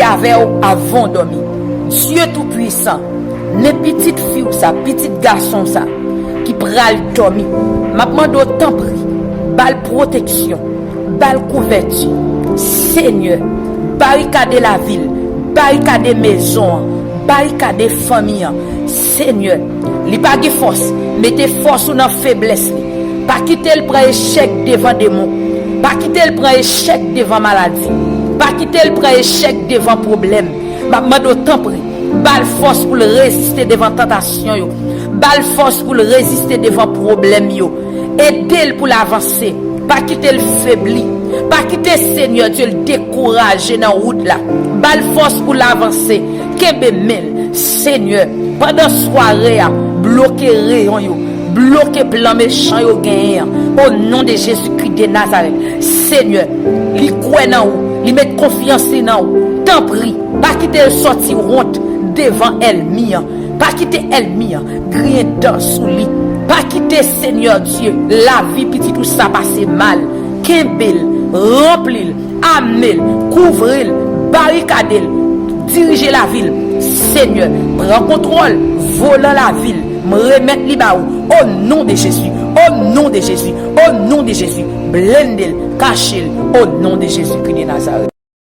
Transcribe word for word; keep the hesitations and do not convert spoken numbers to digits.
avè w avan w dòmi. Dye Toupwisan, men pitit fi w sa, pitit gason w sa, ki pral dòmi, m ap mande w tanpri, ba l pwoteksyon, ba l kouvèti. Senyè, barikade lavi l, barikade mezon an, barikade fanmi an. Senyè, li pa gen fòs, mete fòs ou nan feblès li. Pa kite l pran echèk devan demon. Pa kite l pran echèk devan maladi. Pa kite l pran echèk devan pwoblèm. M ap mande w tanpri, ba l fòs pou l reziste devan tantasyon yo. Ba l fòs pou l reziste devan pwoblèm yo. Ede l pou l avanse. Pa kite l febli. Pa kite Senyè Dye l dekouraje nan wout la. Ba l fòs pou l avanse. Kenbe men l, Senyè. Pandan sware a, bloke reyon yo. Bloke plan mechan yo genyen an. O non de Jezikri de Nazarèt. Senyè, li kwè nan ou. Li met konfyans li nan ou. Tanpri, pa kite l sòti wont devan ènmi an. Pa kite ènmi an griyen dan sou li. Pa kite, Senyè Dye, lavi pitit ou sa pase mal. Kenbe l, ranpli l, ame l, kouvri l, barikade l, dirije lavi l. Senyè, pran kontwòl volan lavi l. M remèt li ba ou. O non de Jezi, o non de Jezi, o non de Jezi. Blende l, kache l, o non de Jezikri de Nazarèt.